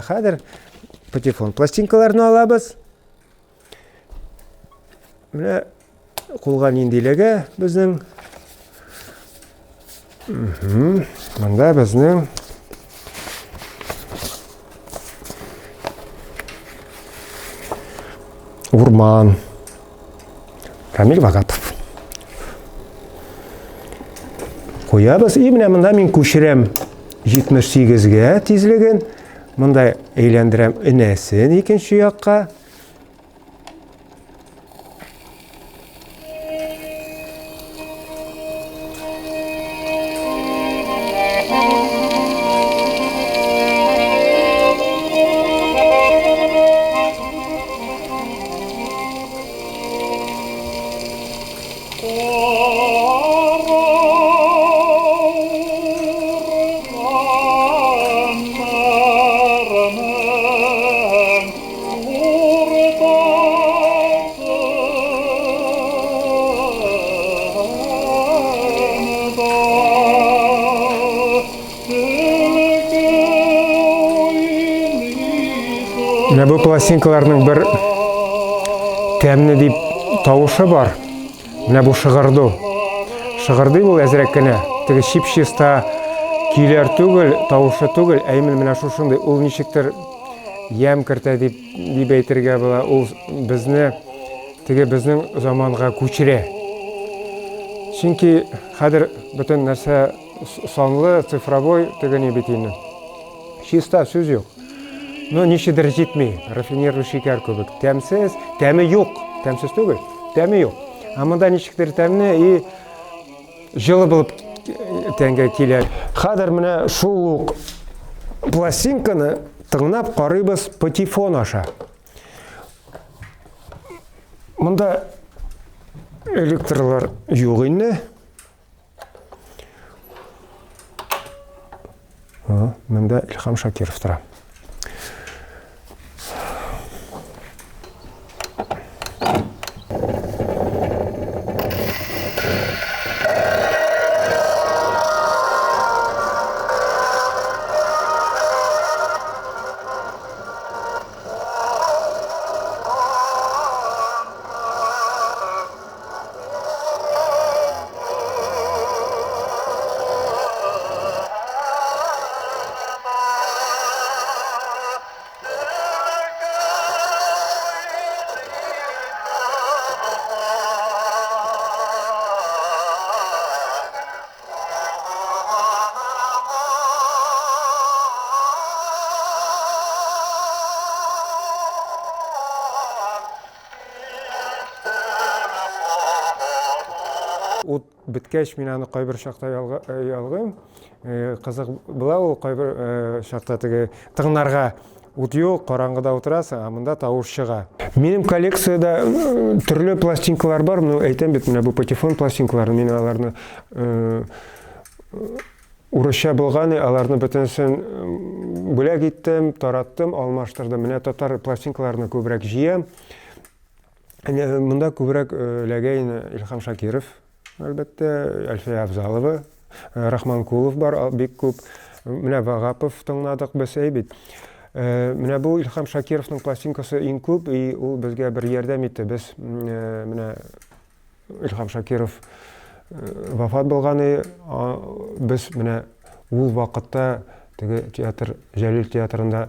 Хәзер патефон пластинкаларны алабыз. Менә кулга нинди эләгә безнең. Монда безнең урман. Рамил Вагапов. Куябыз. И менә монда мин күчерәм 78-гә тизлеген. Монда әйләндерәм энәсен икенче якка. Менә бу пластинкаларның бер тәмле дип тавышы бар. Менә бу шыгырду. Шыгырдый ул әзрәк кенә. Теге чип-чиста көйләр түгел, тавышы түгел, ә именно менә шушындый. Ул ничектер ямь кертә дип дип әйтергә була. Ул безне теге безнең заманга күчерә. Чөнки хәзер бөтен нәрсә санлы, цифровой теге ни бит инде. Чиста сүз юк. Но ничедер җитми, рафинированный шикәр кебек. Тәмсез, тәме юк. Тәмсез түгел, тәме юк. Ә монда ничектер тәмле и җылы булып тәнгә килә. Хәзер менә шул ук пластинканы тыңлап карыйбыз патефон аша. Монда электрлар юк инде. Монда Илһам Шакиров тора. Ут беткәч, мин аны кайбер чакта ялгыйм. Кызык була ул кайбер чакта теге тыңнарга ут юк, караңгыда утырасың, ә монда тавыш чыга. Минем коллекциядә төрле пластинкалар бар. Ну, әйтәм бит, менә бу патефон пластинкаларын, мин аларны урысча булган, аларны бөтенесен бүләк иттем, тараттым, алмаштырдым. Менә татар пластинкаларны күбрәк җыям. Монда күбрәк эләгә инде Илһам Шакиров, әлбәттә, Әлфия Авзалова, Рахманкулов бар, бик күп. Менә Вагапов тыңладык без, әй бит. Менә бу Илһам Шакировның пластинкасы иң күп, и ул безгә бер ярдәм итте. Без менә Илһам Шакиров вафат булган, без менә ул вакытта теге театр, Җәлил театрында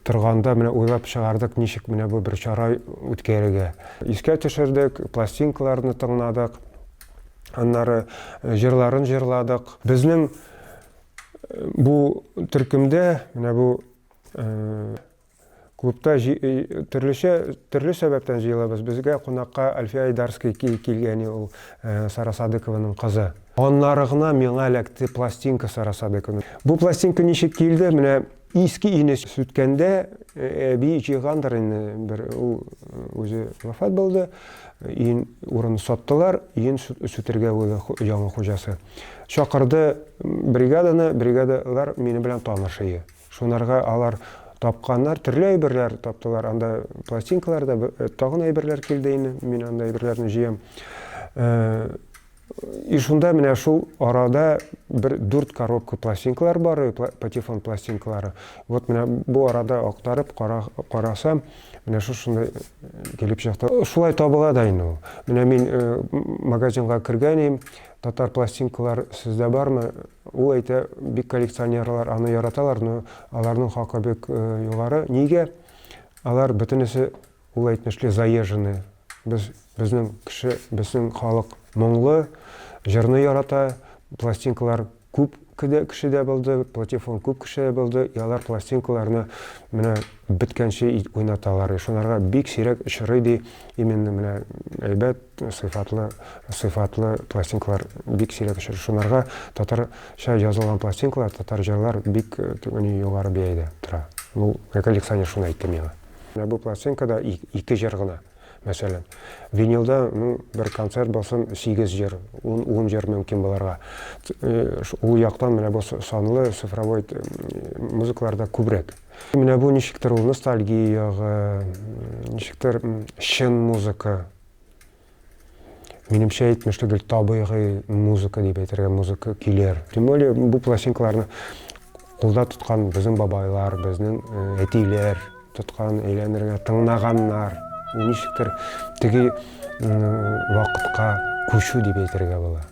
торганда менә уйлап чыгардык, ничек менә бу бер чара үткәрергә. Искә төшердек, пластинкаларны тыңладык, аннары җырларын җырладык. Безнең бу төркемдә менә бу клубта төрлечә төрле сәбәптән җыелабыз. Безгә кунакка Альфия Айдарский килгән ул Сара Садыкованың кызы. Аннары гына миңа эләкте пластинка Сара Садыкованың. Бу пластинка ничек килде? Менә иске өйне сүткәндә әби җыйгандыр инде бер ул үзе вафат булды. Өен урын саттылар, өен сүтергә уйлады яңа хуҗасы. Чакырды бригаданы, бригадалар минем белән таныш иде. Шунарга алар тапканнар, төрле әйберләр таптылар. Анда пластинкалар да, тагын әйберләр килде инде. Мин анда әйберләрне җыям. И шунда менә шул арада бер дүрт коробка пластинкалар бар, патефон пластинкалары. Вот менә бу арада актарып карасам, менә шушындай килеп чыкты. Шулай табыла да инде ул. Менә мин магазинга кергән идем, татар пластинкалар сездә бармы? Ул әйтә, бик коллекционерлар аны яраталар, но аларның хакы бик югары. Нигә? Алар бөтенесе Ул әйтмешли, заезженный. Без, безнең кеше, безнең халык моңлы, җырны ярата, пластинкалар күп кешедә булды, платифон күп кешедә булды, и алар пластинкаларны менә беткәнче уйнаталар. И шунарга бик сирәк очрый ди, именно менә әйбәт, сыйфатлы, сыйфатлы пластинкалар бик сирәк очрый. Шунарга татарча язылган пластинкалар, татар җырлар бик югары бәядә тора. Ул коллекционер шуны әйтте миңа. Менә бу пластинкада ике җыр гына, мәсәлән. Винилда, ну, бер концерт булсын, 8 җыр, 10, 10 җыр мөмкин буларга. Ул яктан менә бу санлы цифровой музыкаларда күбрәк. Менә бу ничектер ул ностальгия ягы, ничектер чын музыка. Минемчә әйтмеш түгел, табигый музыка дип әйтергә, музыка көйләр. Тем более бу пластинкаларны кулда тоткан безнең бабайлар, безнең әтиләр тоткан, әйләнергә тыңлаганнар. Ул ничектер теге вакытка күчү дип әйтергә була.